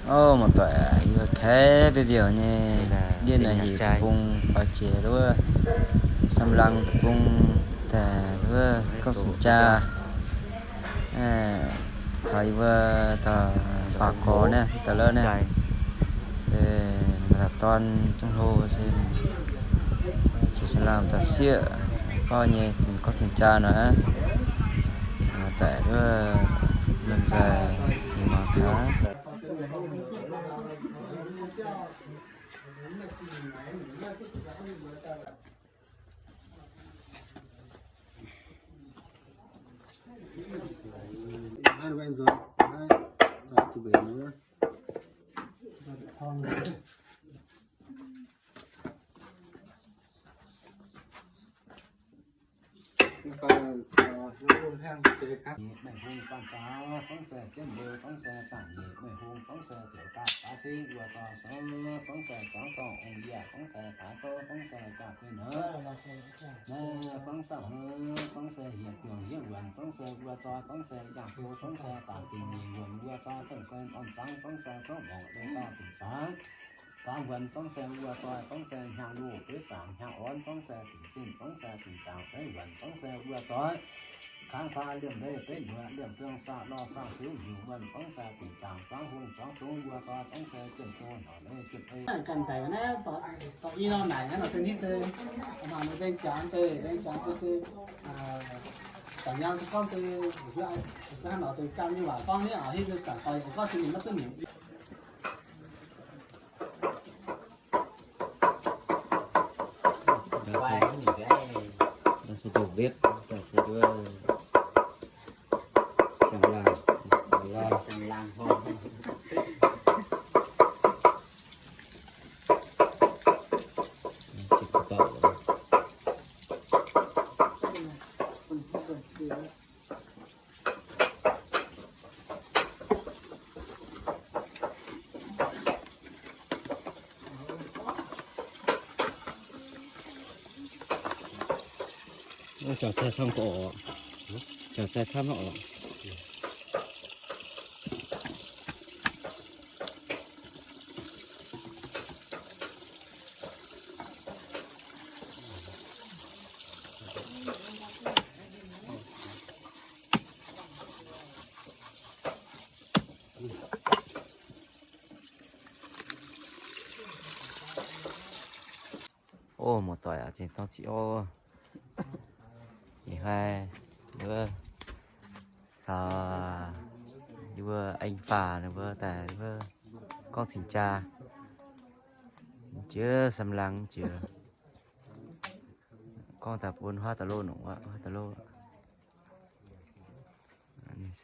Ov, muoz-doic, yie kaev mbiouh mbiouh nyei ndiev naaiv heuc deic-bung oix jiex wuov Sam Lang deic-bung daaih wuov gorngv cing jaa. Taux yie mbuo dauh baac gorx naaiv, dauh louv naaiv, se maaih dauh dorn zungv hlo se jiex Sam Lang daaih sieqv gorngv nyei, gorngv cing jaa nor aqv. Daaih wuov lomh nzoih mingh mangc gaax. Meih hungh ganh zaux, zungv se jienv mbuo, zungv se zaangc nyeic. Meih hungh zungv se ziouc daaih baav zingv wuov dorh sou, zungv se zuangx dorngh ong yie, zungv se taaix sou, zungv se jaa-fin haic. Naaiv zungv sauh haic, zungv se hieh juangc hieh wuonc, zungv se wuov zoi, zungv se yangh sou, zungv se daaih dingc nyeic wuonc wuov zoi, zungv se norm zangv, zungv se zungv longc leiz daaih dingc zangv. Faam wuonc zungv se wuov zoi, zungv se hnyangx-luoqc beiv zaangc, hnyangx-orn zungv se dingc zinh, zungv se dingc zaangc beiv wuonc, zungv se wuov zoi. Kangv faa liemh leiz beiv muoz, liemh biong saah lorh saah siuv hnyungc wuonh, zungv se dingc zaangc zuangv hungh zuangv zungv wuov zoi, zungv se jienv go hnorc leiz jienv ei. Ganh daic naaiv, dorh i nor naaic naaiv nor se nitv se, mangc nzengc jangx se, nzengc jangx se, se, da'nyangx se gorngv se, hnangv nor deix ganh nyei waac gorngv nitv aac, hinh se zaangc doix gorngv se ninh maiv duqv nyungc. Đó là video bếp, đó là video sang làng. Sang làng hông. Chụp cái cậu đó. Ơ, chảo xay thăm có ổ. Chảo xay thăm nó ổ. Ov, muoz-doic aac, zinh dorng ziqc ov. Ih hnoi ninh mbuo caux yie mbuo aengx faah ninh mbuo daaih ninh mbuo gorngv cing jaa. Jiex Sam Laangh jiex. Gorngv daaih bun huaav da'lov nongc, huaav da'lov.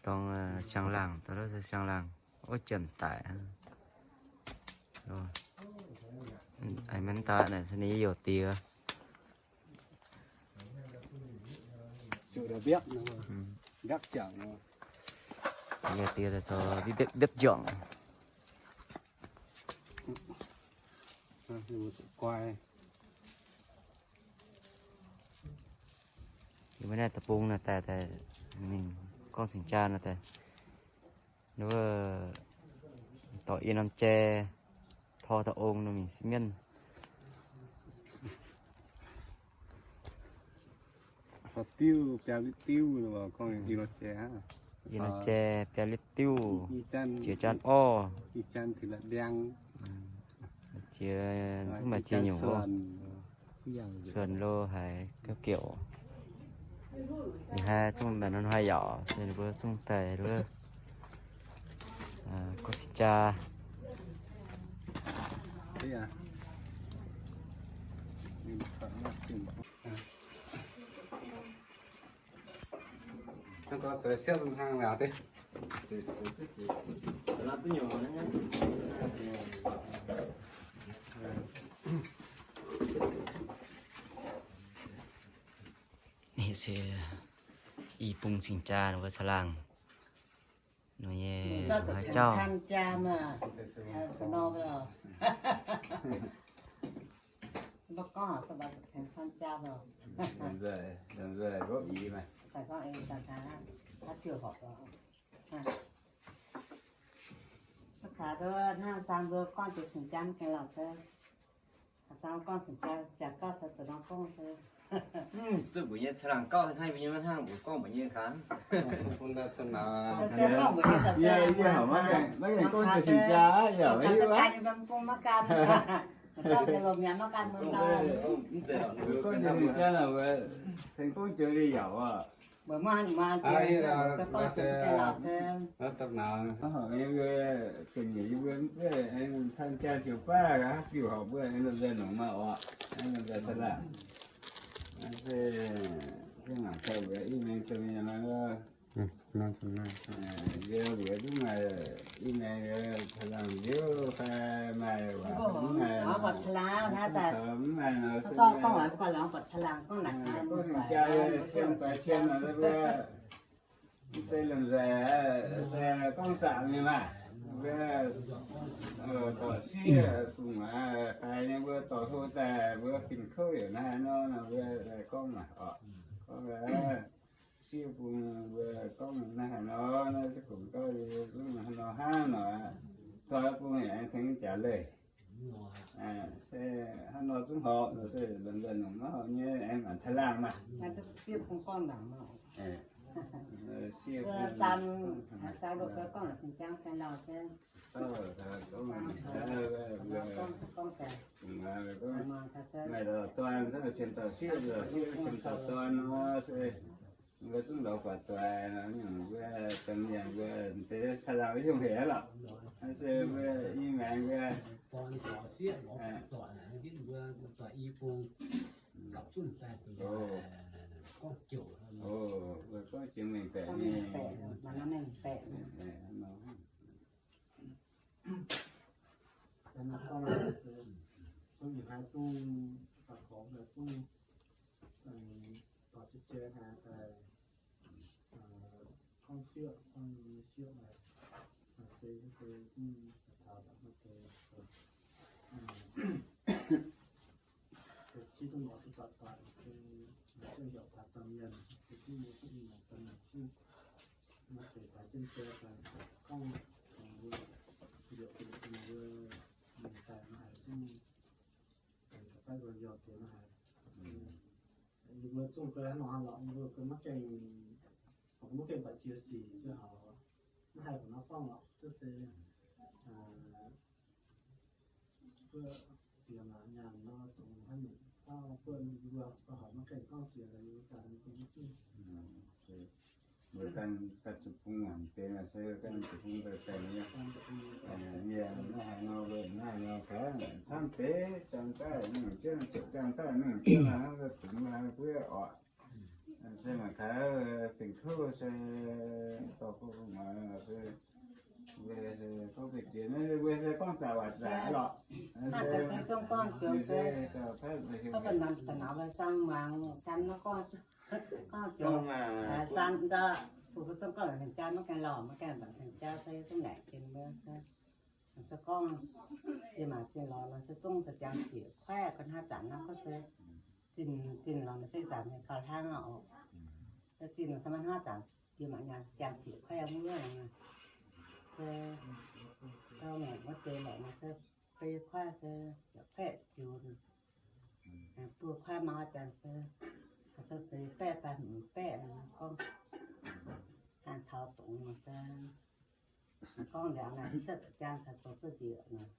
Dorng siang-laangh, da'lov se siang-laangh. Ov, janx daic. Ih, maiv daaih naaic se ninh youc diex. Youc diex daaih zoux mbiepv mbiepv juangc. Yie mbuo naaiv deic-bung naaiv daaih, daaih mingh gorngv cing jaa naaiv daaih, ninh mbuo dorh i norm jai, tor da'ong nor mingh sieqv mienv. Tor diuv biaa litv diuv, gorngv i norm jai, i norm jai biaa litv diuv, jiex jaan orv, jiex zungv maaih ziex nyungc, cuonx lo haiz gauh giouc. Ih hnoi zungv maaih norm hnoi yaac se ninh mbuo zungv daaih gorngv cing jaa. Naaiv se i bung cing jaa wuov Saa Laangh. Ninh nyei haaix jauv. Kaax nduov hnangv saang nduov gorngv deix cing-jaa mv gaengh lauh se, saang gorngv cing-jaa jaax gauh se zoux norm gorngv se, zuqc mbuo nyei caangh laangh gauh hnangv mbuo nyei maiv hnangv mbuo gorngv mbuo nyei kaax. Yie haic maiv gaengh gorngv deix cing-jaa yaac maiv hiuv aqv. Gorngv deix cing-jaa naaic, tengx gorngv joux liuz yaac oc. Ga'nyiec yie mbuo mv zeiz aengx caan jaa joux baav ga'haav diuh horpc mbuo aengx lomh nzoih nongc maah oc. Aengx lomh nzoih caangh laangh. Mv zeiz mangc taux mbuo i maengx dongh mienh nor, yie mbuox zungv maaih i maengx caangh laangh nziouv fai maaih waac mv maaih, mv maaih nor se gorngv jaa sienx faix sienx nor mbuo mv zeiz lomh nzoih se gorngv zaqc nyei maah. Mbuo dorh sieqv fungx aqv, daaih nyei mbuo dorh hlo daaih mbuo fin-kouv yaac naaiv nor nor mbuo gorngv maah oc. Gorngv sieqv bung mbuo gorngv naaiv haaix nor, naaiv se gorngv gauh yie zungv haaix nor hnangv nor, dorh bung yaac aengx tengx jaax leih. Se hnangv nor zungv horpc nor se lomh nzoih nongc maiv horpc nyei aengx mangc caangh laangh maah. Maaih dauh dorn, sienx dauh sieqv, sieqv sienx dauh dorn nor se, mbuo zungv lorz guatc doic nor, mbuo domh mienh mbuo deix caangh laangh maiv yungh hec aqv lorqc. Se mbuo i maengx mbuo mbuo gorngv jiex mengh baeqc nyei. Zungv ih hnoi zungv daux gorngv daaih zungv dorh jiex jiex hnangv daaih gorngv sieqv, gorngv sieqv se se zungv taux daaih maaih deix se zungv lorz duqv doic doic se zungv heuc taux domh mienh se zungv mbuo zungv ih maengx domh mienh zungv maaih deix daaih jienv jiex daaih gorngv mbuo heuc mbuo mienh daaih maaih zungv daaih ga'fai nqoi yauh deix maaih haic. Yie mbuo zungv ga'haaix nor lorqc, yie mbuo ga'maiv gaengh, maiv gaengh buatc jiex sic duqv haic, maiv haih mbuox norm gorngv lorqc, duqv se buov bieqc maac nyaanh nor, dongh haaix nyungc dauh buov yie mbuo, mbuo horpc maiv gaengh gorngv jiex, yie mbuo ganh maiv duqv. Mbuo ganh, ganh zuqc bung muangx deix se ganh zuqc bung daaih daaih nyei. Yie maiv haaix nor, mbuo maiv haaix nor gaax, camv deix, jangx daaih mingh jienv, ziouc jangx daaih mingh jienv, hnangv dungx hnangv buov orqc. Se mangc gaax, fingx kouv se dorh bung muangx se, mbuo se gorngv deix jiex, mbuo se gorngv zaqc waac zaqc lorqc. Gorngv zungv gorngv, gorngv zungv gorngv tengx jaa maiv gaengh lorqc, maiv gaengh tengx jaa se zungv laengz jiex mbuo se gorngv yie mangc zinh lorz nor se zungv se jangx siec kuaaiv, ga'hnangv zanc nor gorngv se zinh, zinh lorz nor se zanc nyei gauh hlaang oc. Se zinh lorz se maiv hnangv zanc yie mangc nyaanh jangx siec kuaaiv mv wuov. Se gauh ngaengc wuov deix lorqc nor se beiv kuaaiv se yaac baeqv ziux. Buo kuaaiv mau jangx se, se beiv baeqv daaih hmz baeqv nor gorngv, ganh taux dongx nor se gorngv liangx naaic cietv jaan caux zoux zuqv njiec nor,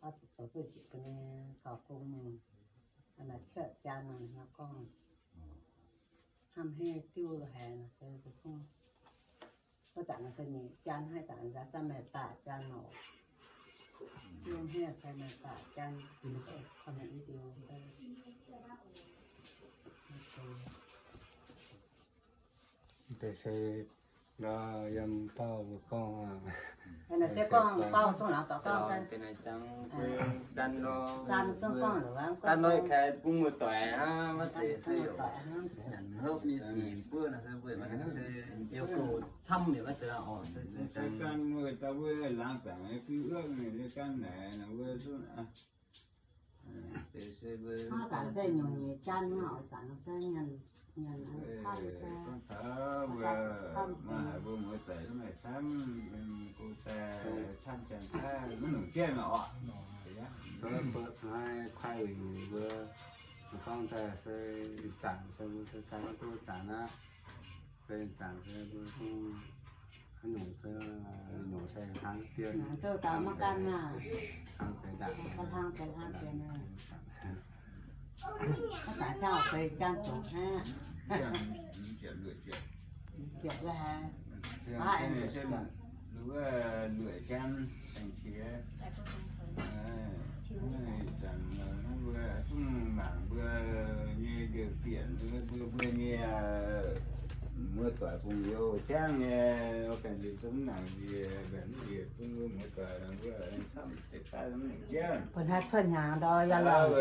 oix zuqc zoux zuqv njiec ga'naaiv gauh gong mingh. Naaic cietv jaan nor gorngv hnamv heh diuv lo haic nor se, se zungv wuov zanc nor se nyeic jaan, haaix zanc nzaax zanc meih baac jaan nor, diuv heh se meih baac jaan, deix se nor yiem dauh mbuo gorngv, se gorngv dauh zungv laangz doic gorngv se, gan nor, gan nor kaaix bung muoz-doic hnangv, maiv zeiz se hopv nyei sic buov nor se mbuo se yiem goux camv yaac maiv zeiz oc, se gan muoz-doic mbuo laangz zaangc gui wuov mienh gan naaic nor mbuo zungv hnangv zanc se nyungc nyeic jaan nor, zanc se mienh Gorngv taux mbuo maaih haic mbuo muoz-doic mv maaih camv, gu daaih camv janx daaih mv nongc jienv oc. Mbuo kuaaiv wingc mbuo gorngv daaih se zanc se mbuo se zanc duqv zanc aqv. Se zanc se mbuo zungv haaix nyungc se nyungc se hlang dien, hlang deix ndaangc, hlang deix hlang dien, haaix zanc ziangh oix fei janx zoux aqv. Ziepc luoqc janx, luoqc janx, zanc mbuo zungv mangc mbuo nyei liouh bieqc, mbuo, mbuo nyei muoz-doic bungx-youz jangv nyei, gaengh liuz zungv mv nangc nziex, mbaeqc mv nziex, bun mbuo muoz-doic mbuo camv deix daaih mv nangc jienv. Bun haaix cuotv hnyangx ndau yaac laangc,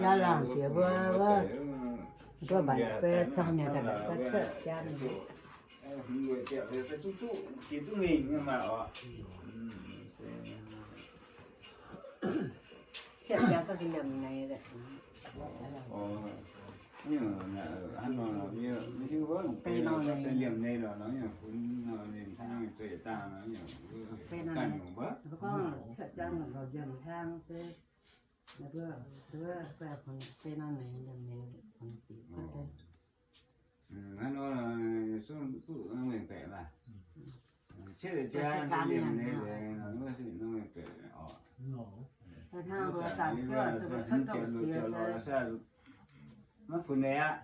yaac laangc jiex mbuo, mbuo mbac se cong mienh daaih mbac cuotv jangv. Cietv jangv gauh liemh neix. Liemh neix lorqc, ninh hnangv zueiz dangh, ganh nyungc wuov. Gorngv cietv jangv liemh hlang se, mbuo, mbuo, mbuo, bei nor neix, liemh neix, hnangv nor, zungv duqv mengh baeqc maah. Cietv jangv liemh neix, wuov se mengh baeqc oc. Hnangv mbuo zanc mbuo cuotv dongh jiex se maiv funx neix aqv.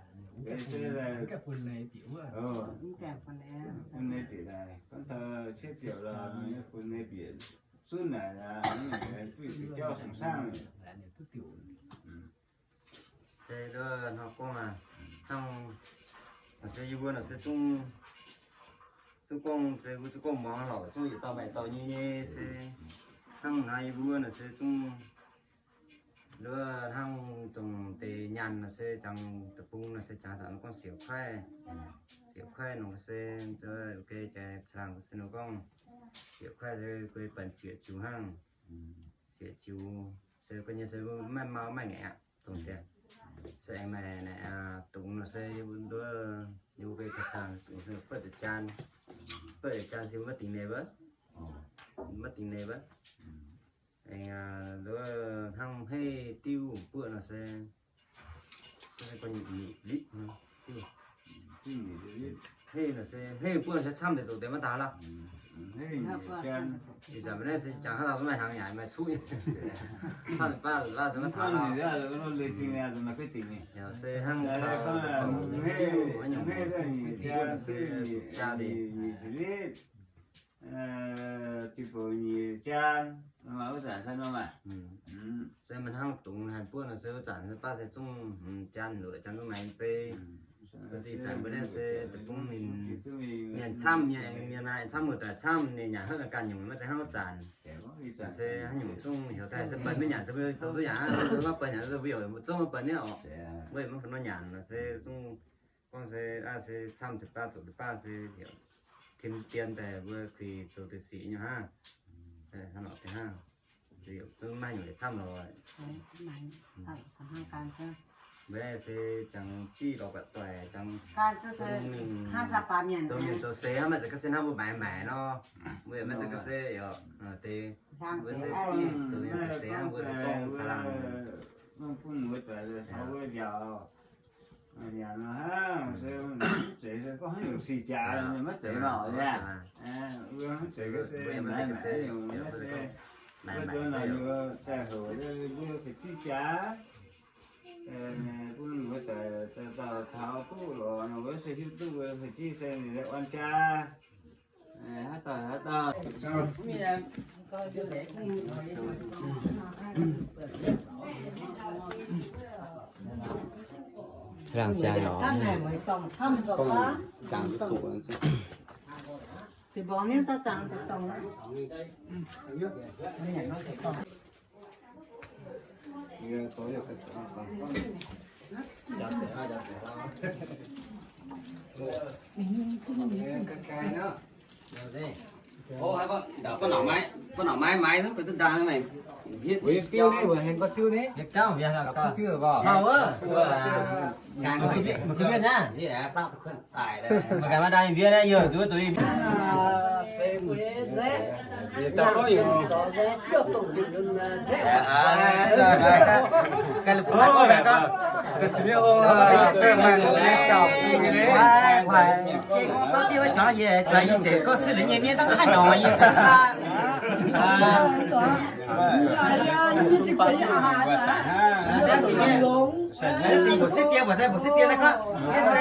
Mv gaengh funx neix bieqc wuov. Funx neix bieqc daaih, gorngv taux cietv ziepc lorqc, funx neix bieqc zunv naaic, duqv jauv sung sangv. Se nduov hnangv gorngv aac, hnangv naaic se yie mbuo naaic se zungv, zungv gorngv se mbuo zungv gorngv muangx lorqc, zungv yietc dauh maaih dauh nyei nyei se hnangv naaiv yie mbuo naaic se zungv nduov hnangv dongh deix nyaanh naaic se jangx deic-bung naaic se jangx zanc gorngv siec kuaaiv, siec kuaaiv nongc se, ge jai caangh se nor gorngv siec kuaaiv se guei banc siec ziux hnangv. Siec ziux se guei nyei se maiv mau maiv ngaeqc aqv, dongh dien. Se aengx maaih naaic dungz nor se yie mbuo nduov, yie mbuo guei caangh dungz se buoqv deix jaan, buoqv deix jaan se maiv dingx neix wuov, maiv dingx neix wuov. Aengx nduov hnangv hmeiv diuv buoqv nor se, hmeiv nor se hmeiv buoqv se camv deix zoqc deix maiv daaih lorqc. Ih zanc maiv naaiv se jangx haaix dauh maiv maaih hnaangx yaac maaih cuqv, camv deix baav se maiv taux lorqc. Se hnangv diuv haaix nyungc buoqv nor se jaa deix. Dinh bouc nyic jaan, wuov zanc se nor maah. Se maaih hnangv dungz haaix buoqv nor se wuov zanc se baav se zungv jaan luoqc jaan zungv maaih bei. Mv baac se ih zanc mbuo naaiv se deic-bung ninh mienh camv, mienh, mienh maaih camv, muoz-doic camv, ninh nyanc hnangv ganh nyungc maiv zeiz hnangv wuov zanc. Se haaix nyungc zungv heuc daaih se benx maiv nyanc, se mbuo zoux duqv yaac maiv benx nyanc, se mbuo heuc zungv maiv benx niaa oc. Mbuo maiv benx nor nyanc nor se zungv gorngv se, se camv deix baav zoqc deix baav se heuc tim dien daaih mbuo kuinx zoux deix sic nyei hnangv. Hnangv nor deix hnangv. Zungv maiv haaix nyungc camv lorqc. Mbuo naaiv se jangx jiv lorz buatc doic, jangx zoux mienh zoux seix hnangv, maiv zeiz ga'sie hnangv mbuo maaiz maaic nor. Mbuo yaac maiv zeiz ga'sie yaac deix, mbuo se jiv zoux mienh zoux seix hnangv mbuo se gorngv caangh laangh. Nyanc nor hnangv se mv zeiz se gorngv haaix nyungc sic jaax, maiv zeiz nor aqv. Mbuo maiv zeiz ga'sie, mbuo se maaiz maaic se daaih houc mbuo fa'jiv jaax. Bun mbuo daaih dauh taux duqv lorqc nor, mbuo se hiuv duqv mbuo fa'jiv se ninh orn jaax. Haaix dauh haaix dauh. Baav nor maiv, baav nor maiv, maiv duqv, baav duqv ndaang maiv. Weic diuv ni, weic hengx gorngv diuv ni. Diuv ni, diuv ni. Maiv ganh maaih ndaang mbienv naaiv, yie duqv duqv. Gengh gorngv zorqv diuv wuov jangx yie, jangx yie deix gorngv sieqv la'nyeic mienh dangh haaix nor yie deix saah. Mbuo sieqv diev, mbuo sieqv diev naaiv gorngv, yie se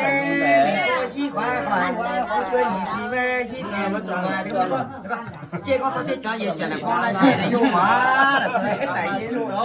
mingh go hiv huaax huaax, mbuo nyic si maiv hiv jiex maiv dungx, mbuo gorngv, jiex gorngv zorqv diuv jangx yie ziouc naaic gorngv naaiv jiex naaiv yie huaax, naaic se daic yie oc.